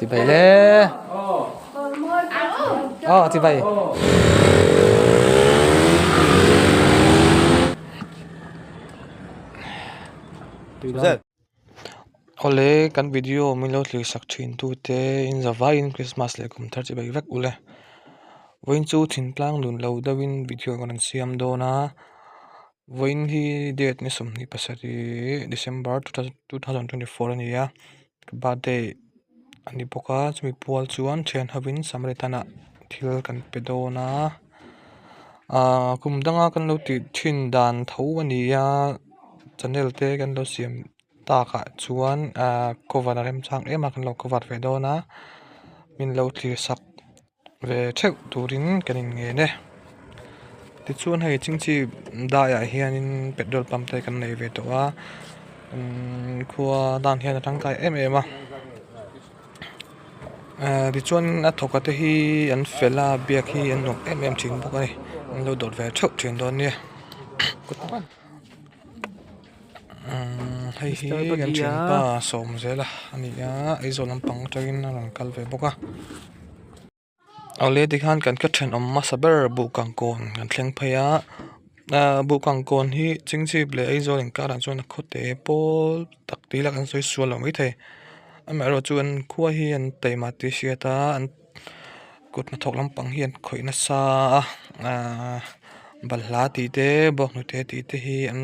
Chibai le. Aw chibai. Awle kan video min lo thlir sak thin tu te in zavaiin Christmas leh kum thar chibai vek ule. Vawiin chu thingtlang nun lo deuhin video kan rawn siam dawn a. Vawiin hi date ni 27 December 2024 a ni a. Birthday a ni bawk a chumi pual chuan thian hovin Samaritan ah thil kan pe dawn a ahh kum danga kan lo tih thin dan tho a ni a channel te kan lo siam takah chuan ahh cover a remchang em a kan lo cover ve dawn a min lo thlir sak ve theuh turin kan in ngen e tichuan hei chingchi daiah hianin petrol pump te kan nei ve tawh a umm khua dan hian a tangkai em em a ehh tichuan a thawk a te hi an fel a biak hi an nuam em em thin bawk a ni an lo dawt ve theuh thin dawn nia. Umm hei hi kan thianpa Sawmzela a ni a Aizawl lampang atangin a rawn kal ve bawk a awle tikhan kan khaw thenawm hmasa ber Buhkangkawn kan thleng phei a ahh Buhkangkawn hi Chingchip leh Aizawl inkarah chuan a khawte pawl tak tih ila kan sawi sual lo maithei amaherawhchu chuan khua hi an taima tih a hriat a an. Kut hnathawk lampang hi an khawih nasa a ahh balhla tih te bawnghnute tih te hi an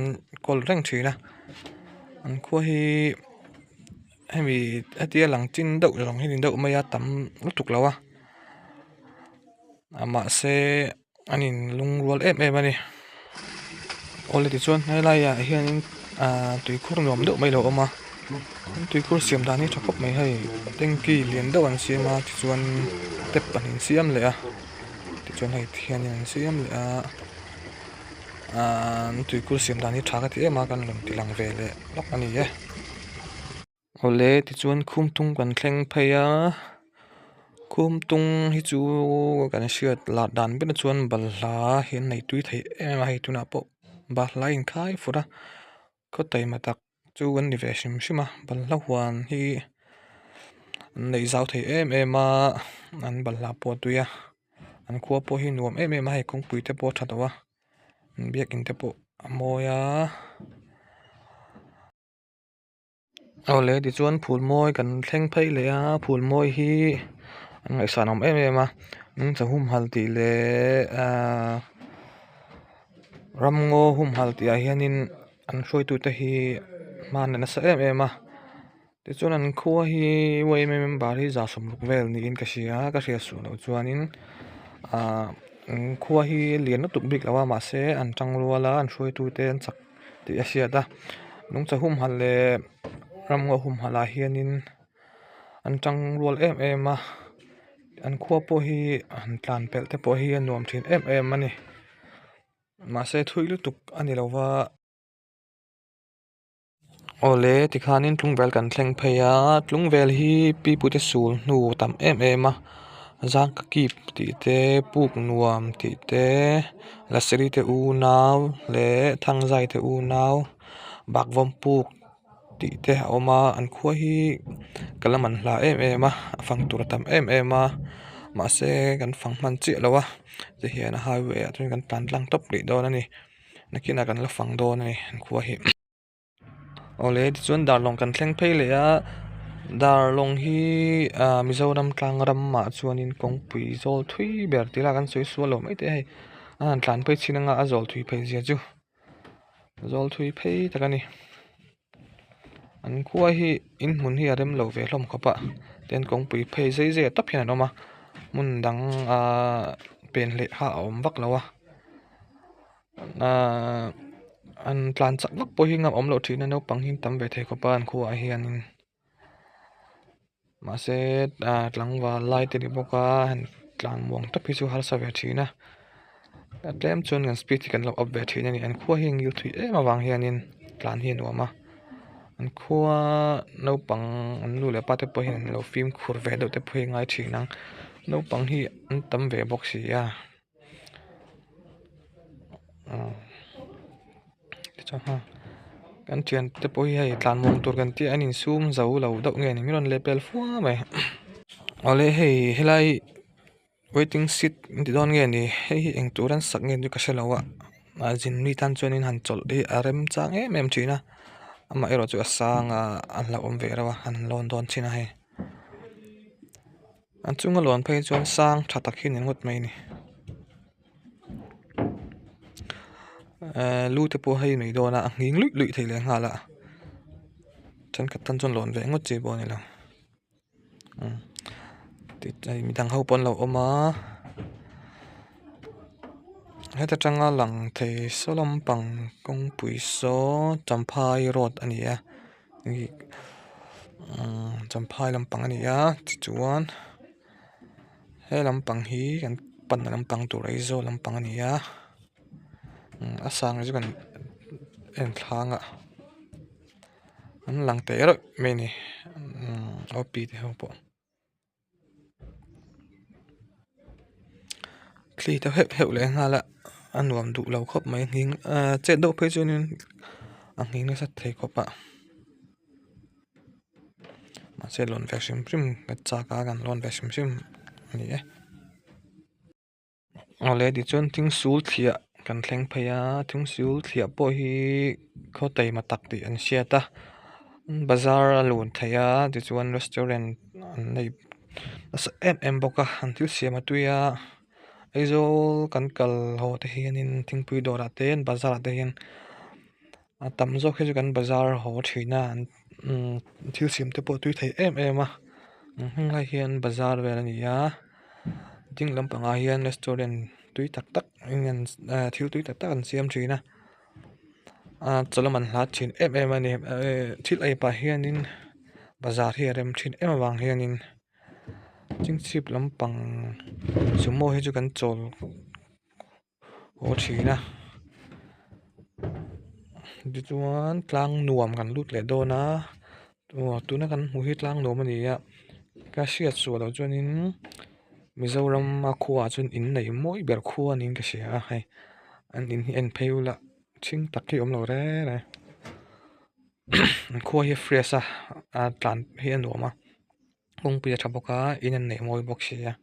kawl reng thin a an khua hi hemi hetia lang chin deuh zawng hi a ni deuh mai a tam lutuk lo a mahse an in lungrual em em a ni awle tichuan helai ah hianin ahh tuikhur nuam deuh mai a lo awm a tuikhur siam dan hi tha khawp mai hei tanky lian deuh an siam a tichuan step pahnih an siam leh a tichuan hei tihianin an siam leh a ahh an tuikhur siam dan hi tha ka ti em a kan rawn ti lang ve leh lawk a ni e. Awle tichuan khumtung kan thleng phei a khumtung hi chu kan hriat lah dan ber chuan balhla hi an nei tui thei em em a hei tunah pawh balhla a inkhai fur a khaw taima tak chu an ni ve hrim hrim a balhla huan hi an nei zau thei em em a an balhla pawh a tui a an khua pawh hi nuam em em a hei kawngpui te pawh a tha tawh a biakin te pawh a mawi a. Awle tichuan phulmawi kan thleng phei leh a phulmawi hi an ngaihsan awm em em a nungcha humhalh tih leh ahh ramngaw humhalh tih ah hianin an hruaitute hi hma an la nasa em em a tichuan an khua hi yma member hi 60 vel niin ka hria a ka hriat suh loh chuanin ahh an khua hi lian lutuk bik lo a mahse an tangrual a an hruaitute an chak. Tih a hriat a nungcha humhalh leh ramngaw humhalh ah hianin an tang rual em em a an khua pawh hi han tlan pelh te pawh hi a nuam thin em em a ni mahse thui lutuk a ni lo va. Awle tikhanin tlungvel kan thleng phei a tlungvel hi pipute sul hnu tam em em a zang ka kip tih te puk nuam tih te lasiri te unau leh thangzai te unau bakvawm puk tih te a awm a an khua hi ka la man hla em em a a fang tur a tam em em a mahse kan fang hman chiah lo a tihian a highway ah chuan kan tlan tlang tawp rih dawn a ni nakinah kan la fang dawn a ni an khua hi. Awle tichuan darlawng kan thleng phei leh a darlawng hi ah Mizoram tlang ramah chuanin kawngpui zawl thui ber tih lah kan sawi sual lo mai te hei a han tlan phei chin anga a zawl thui phei zia chu zawl thui phei tak a ni an khua hi in hmun hi a rem lo ve hlawm khawp a tin kawngpui phei zai zai ah tawp hian an awm a hmun dang ah pen leh kha a awm vak lo a. Ahh an tlan chak vak pawh hi ngam awm loh thin a naupang hi an tam ve thei khawp a an khuaah hianin mahse ah tlangval lai te ni bawk a han tlan muang tawp hi chu harsa ve thin a a tlem chuan kan speed hi kan lo up ve thin a ni an khua hi a ngil thui em avang hianin tlan hi a nuam a an khua naupang an nu leh pa te pawh hian an lo fimkhur ve deuh te pawh hi a ngai thin ang naupang hi an tam ve bawk si a. Kan thiante pawh hi hei tlan muang tur kan tih a an insum zo lo deuh nge ni min rawn leh pel fua mai. Awle hei helai waiting seat an ti dawn nge ni hei hi eng tur an sak nge chu ka hrelo a ah zin mi tan chuanin han chawlh hi a remchang em em thin a amaherawh chu a sang a a hlauhawm ve reuh a han lawn dawn chin a hei an chunga lawn phei chuan sang tha tak hi a ni ngawt mai a ni. Ehh lu te pawh hei mai dawn a a nghing luih luih thei leh nghal a thenkhat tan chuan lawn ve ngawt chi pawh a ni lo umm midang ho pawh an lo awm a heta tanga lang thei saw lampang kawngpui saw champhai road a ni a umm champhai lampang a ni a tichuan. He lampang hi kan panna lampang tur Aizawl lampang a ni a a sang chu kan en thlang a an lang teh reuh mai a ni O P te ho pawh thli te heuh heuh leh nghal a a nuam duh lo khawp mai nghing ahh chet deuh phei chuanin a nghing nasa thei khawp a. Mahse lawn ve hrim hrim ka chak a kan lawn ve hrim hrim a ni e. Awle tichuan thingsul thliah kan thleng phei a thingsul thliah pawh hi khaw taima tak tih an hriat a bazar a lun thei a tichuan restaurant an nei nasa em em bawk a an thil siam a tui a Aizawl kan kal haw te hianin thingpui dawrah te bazar ah te hian. A tam zawk hi chu kan bazar haw thin a thil siam te pawh a tui thei em em a heng lai hian bazar vel a ni a ding lampangah hian restaurant tui tak tak thil tui tak tak an siam thin a ah chaw lam an hlat thin em em a ni thil ei pah hianin bazar hi a rem thin em avang hianin chingchhip lampang sumo hi chu kan chawl. Haw thin a tichuan tlang nuam kan lut leh dawn a aw tuna kan hmuh hi tlang nuam a ni a ka hriat suah loh chuanin Mizoram a khuaah chuan in nei mawi ber khua niin ka hria a hei an in hi en phei ula ṭhing tak hi a awm lo reng reng an khua hi a fresh a a tlan hi a nuam a kawngpui a ṭha bawk a in an neih mawi bawk si a.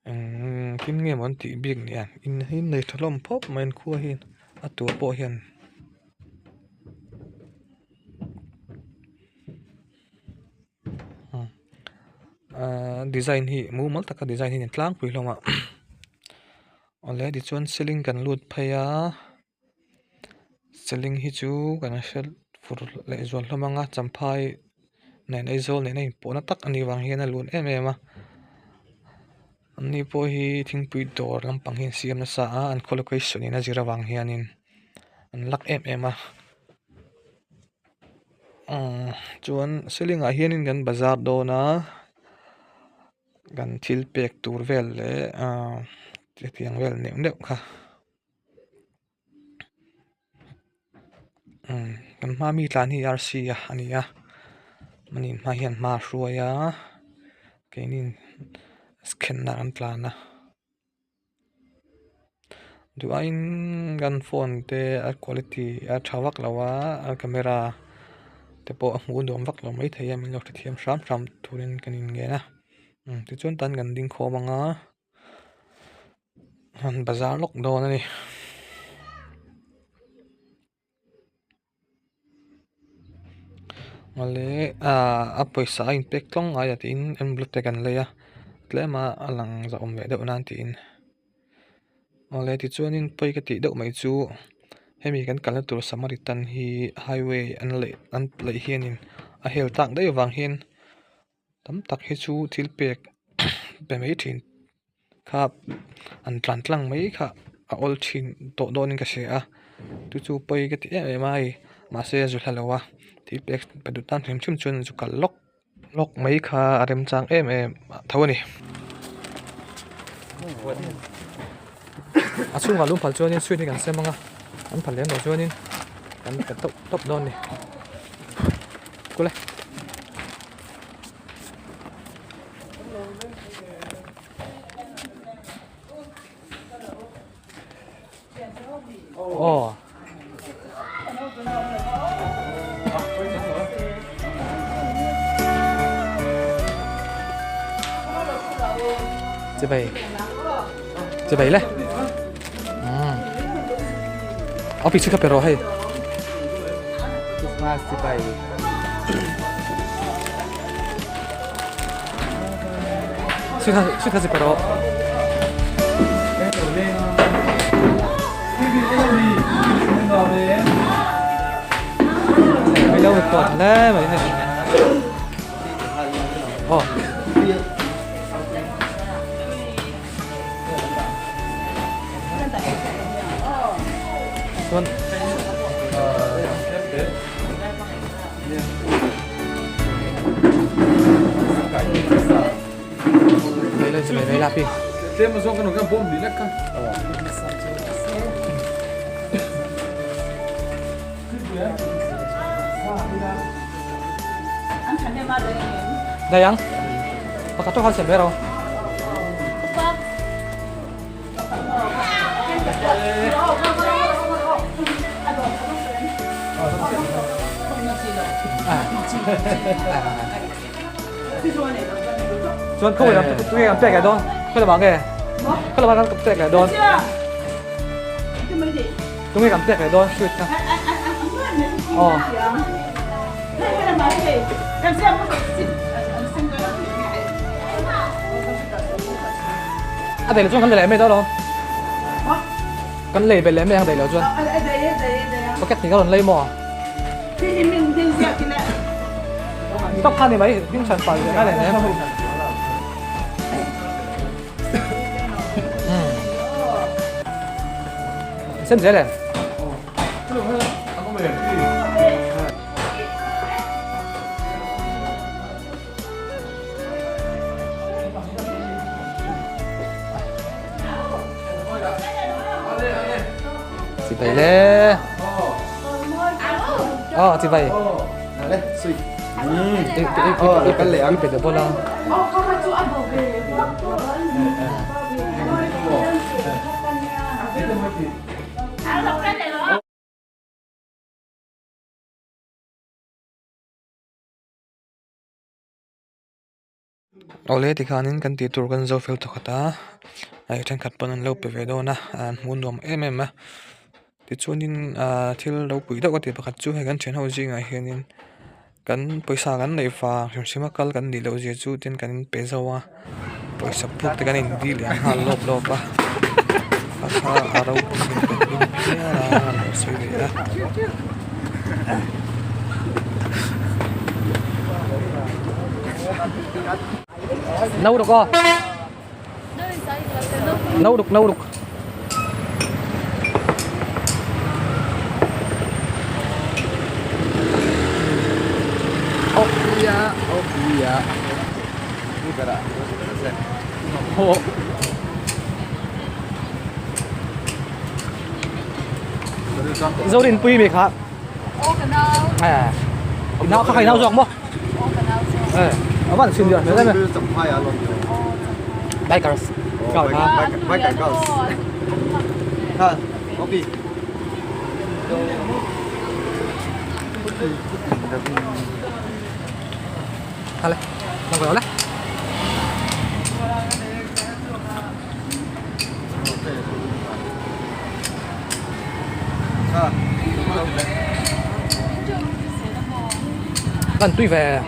Eng thil nge maw an tih bik ni a in hi nei tha hlawm phawp mai an khua hian a tur pawh hian ahh design hi mumal taka design hi a ni tlangpui hlawm a awle tichuan ceiling kan lut phei a. Seling hi chu kan hre fur leh zual hlawm ang a champhai nen Aizawl nen a inpawhna tak a nih vang hian a lun em em a anni pawh hi thingpui dawr lampang hi an siam nasa a an khaw location in a zir avang hianin an luck em em a umm chuan seling ah hianin kan bazar dawn a kan thil pek tur vel leh ahh hetiang vel neuh neuh kha. Umm kan hma mi tlan hi rc a ani a ani hma hian hma a hruai a keini khenna an tlan a duh aiin kan phone te a quality a tha vak lo a a camera te pawh a hmuh nuam vak lo maithei a min lo hrethiam hram hram turin kan inngen a tichuan tan kan ding khawm ang a. An bazar lawk dawn a ni. Awle ah a pawisa a inpek tlawng ngai a tiin envelope te kan lei a tlem a a lang zahawm leh deuh nan tiin. Awle tichuanin pawi ka tih deuh mai chu hemi kan kalna tur Samaritan hi highway an laih an laih hianin a hel tak daih avang hian tam tak hi chu thil pek pe mai thin kha an tlan tlang mai kha a awl thin tawh dawnin ka hria a chu chu pawi ka ti em em a hei mahse a zu hla lo a thil pek pe duh tan hrim hrim chuan zu kal lawk lawk mai kha a remchang em em tho a ni. A chhungah lung phal chuanin sweet hi kan sem ang a an phal lem loh chuanin kan pe tawp tawp dawn a ni kule. Aw. Chibai. Chibai le. Umm. Office kha pe rawh hei. Christmas chibai. Sui kha sui kha chi pe rawh. Mai lo record hle mai hei. Aw. Chuan Đây ang. Pakhat chu khan siam ve ro. Chuan khawi lam tu nge kan pek leh dawn? Khawi lamah nge? Khawi lamah kan pek leh dawn? Tu nge kan pek leh dawn sweet kha? Aw. A daih loh chuan kan lei leh mai dawn alawm. Kan lei belh leh mai ang daih loh chuan. Packet hnih ka rawn lei maw? Tawk kha ni mai hming hran pah leh ngai leh nem. Sem zel em? Chibai le. Oh, chibai. Le, sui. I kan leh ang pe de bola. Awle tikhanin kan tih tur kan zo fel thawkhat a hei thenkhat pawn an lo pe ve dawn a an hmuh nuam em em a tichuanin ahh thil ropui deuh ka tih pakhat chu hei kan thian ho zingah hianin kan pawisa kan neih vang hrim hrim a kal kan nih loh zia chu tin kan inpe zo a pawisa puk te kan in dil leh nghal lawp lawp a a kha a ropui in kan hlim phian a a lo sawi ve a. Nâu được không? Nâu được, nâu được. Oh yeah, oh yeah. Oh. Zorinpui mi kha. À. Nau kha khai nau zawk maw? Ờ. A van chhun diar hmel em e. Bikers. Kau kha. Biker girls. Ha, copy. Hale, nang vào le. Kan tui ve.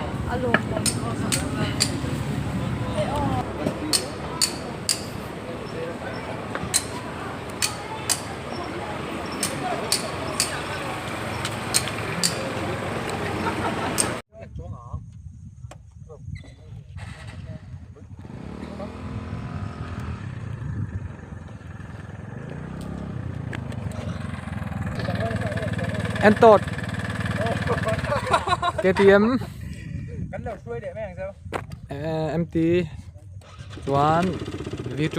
Entot KTM MT chuan V2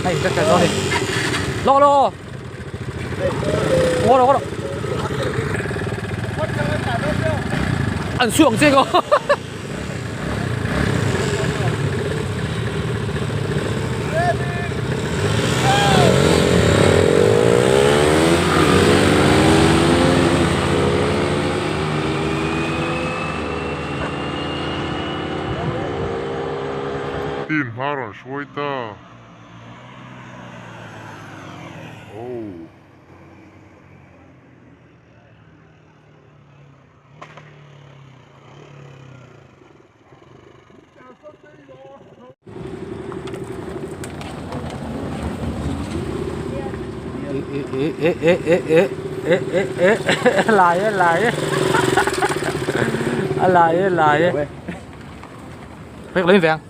hei ka dawn ni lawk lawk aw rawh rawh an suak che ko hruai ta. Oh. Lại lại lại lại Biết lấy vàng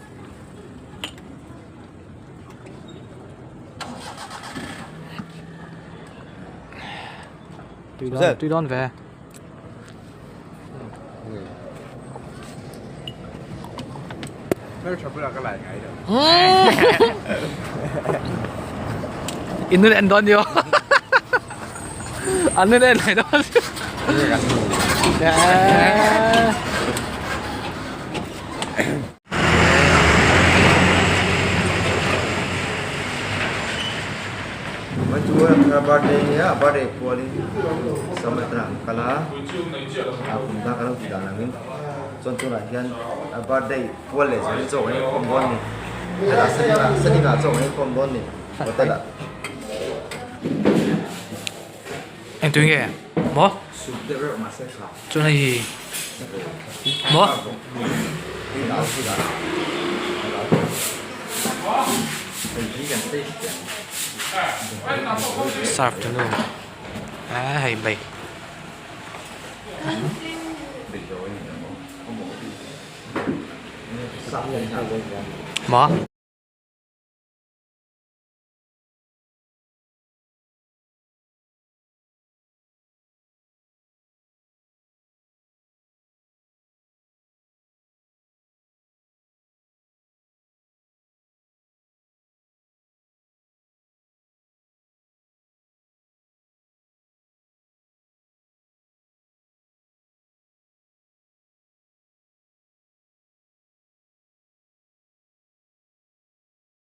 Tui dawn ve. In nun en dawn nio. An nun en leh dawn. Birthday nia birthday pualin Samatana an kal a a kum dang kan lo tih dan angin chuan tunah hian a birthday pual leh zawng hi chaw kan inkhawm dawn a ni hetah seling ah seling ah chaw kan inkhawm dawn a ni hotel ah. Engtui nge maw? Chuan hei hi maw? Serve tu nu a hei mai. Maw?